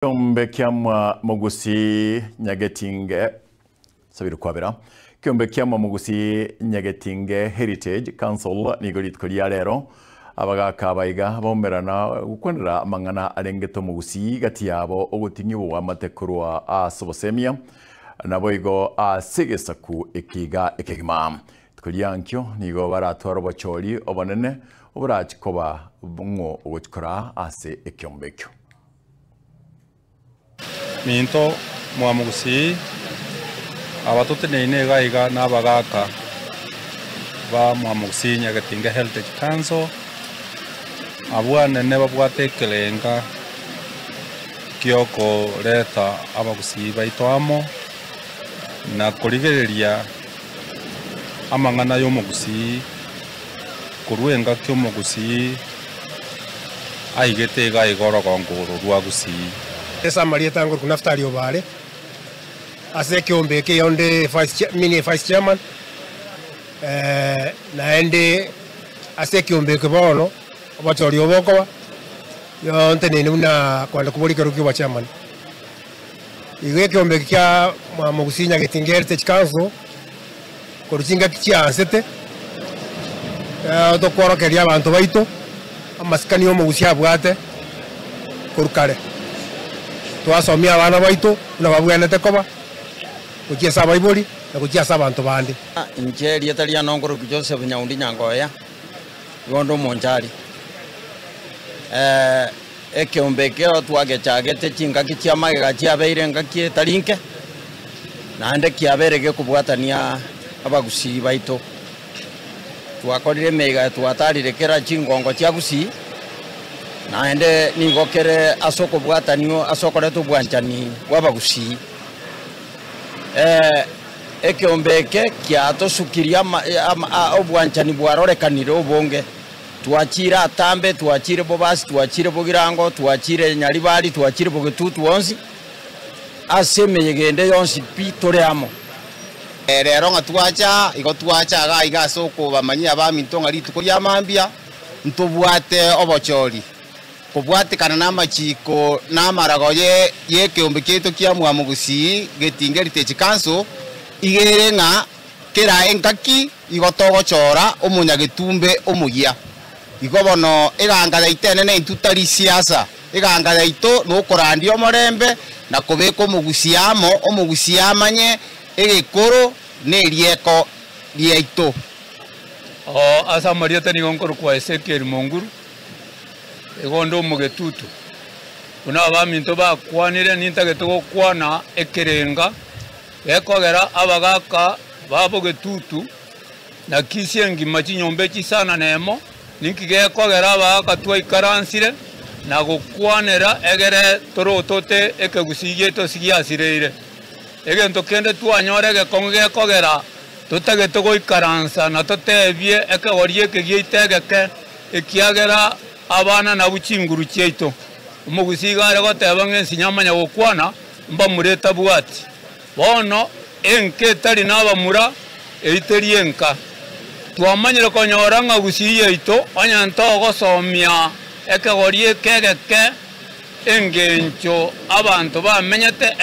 Ekeombe kia Mwamogusi Nyagetinge Sabiri Kwabera Ekeombe kia Mwamogusi Nyagetinge Heritage Council nigo rituko ria rero abagaka abaiga baumerana gokwanera amang'ana arengete omogusii gati yabo ogoting'ia oboamate korwa ase obosemia naboigo ase egesaku ekiga ekegima. Rituko ria nkio nigo baratware obochori obonene oborachi koba ng'o ogochikora ase ekeombe ekio. Minto mwamogusii, aba toteneine iga iga na abagaka ba Mwamogusii Nyagetinga Heritage Council, abwo anene babwate ekerenga giokoreta abagusii baito amo na korigereria amang'ana y'omogusii korwa engaki omogusii aigete iga iga orogongo oro rwa Gusii. Ase amarieta angoruku Naftali Obare, ase ekeombe eke iga onde mini vice chairman, naende ase ekeombe eke bono obochori obo bokoba, nigo nteneine buna kwenda koboria ekerogo kia obochairman. Igo ekeombe eke kia Mwamogusii Nyagetinga Heritage Council, korwa chingaki chiaansete, tokworokereria abanto baito amasikani y'omogusi abwate korwa kare. Twasomia abana baito buna babwenerete koba, gochia ase abaibori na gochia ase abanto bande. Inche erieta riane nkorokwa Joseph Nyaundi Nyangoya, igo onde omonchari. Ekeombe ekio twagechagete chingaki chia magega chiabeire engaki etari nke, naende kiabeire gekobwatania abagusii baito. Twakorire emeiga twatarire kera chingongo chia Gusii, naende nigo kere ase okobwatanio ase okoreta obwanchani bw'abagusii. Ekeombe eke kiatosukirie obwanchani bwarorekanire obonge. Twachire atambe, twachire bobasi, twachire bogirango, twachire nyaribari, twachire bogetutu onsi, ase emeyega ende yonsi pi tore amo. Rero ng'a twacha, igo twacha iga aiga ase okobamanyia abaminto ng'a rituko ria mambia ntobwate obochori, kobwatekana namachiko na amarago y'ekeombe kiaito kia Mwamogusii Getinge Heritage Council, iga ere ng'a Kera engaki igo togochora omonyagetumbe omoyia. Igo bono eganga yaito enene intwe tari siasa, eganga yaito nokorandia omorembe na kobeka omogusia amo, omogusia amanye egekoro na erieko riaito. Ase amarieta nigo nkorokwa Ezekiel Monguru, igo onde omogetutu. Buna abaminto bakwanire nintagete gokwana ekerenga Gekogera abagaaka babo getutu, na kisi engima chinyomba chisana nemo, ninki gekogera abagaaka twaikaransire na gokwanera egere torotote ekegusii giaito giasireire? Egento kende twanyora egekong'u gekogera totagete goikaransa na totebie ekegori eke giaito egeke, ekiagera abana nabwo chinguru chiaito. Omogusii iga are goteba ng'a ensinyo amanya gokwana, mbamura etabwati. Bono enka etari nabamura eiteri enka. Twamanyire konyora ng'a gusii yaito onye ntogosomia ekegori eke egeke engencho abanto bamenyete.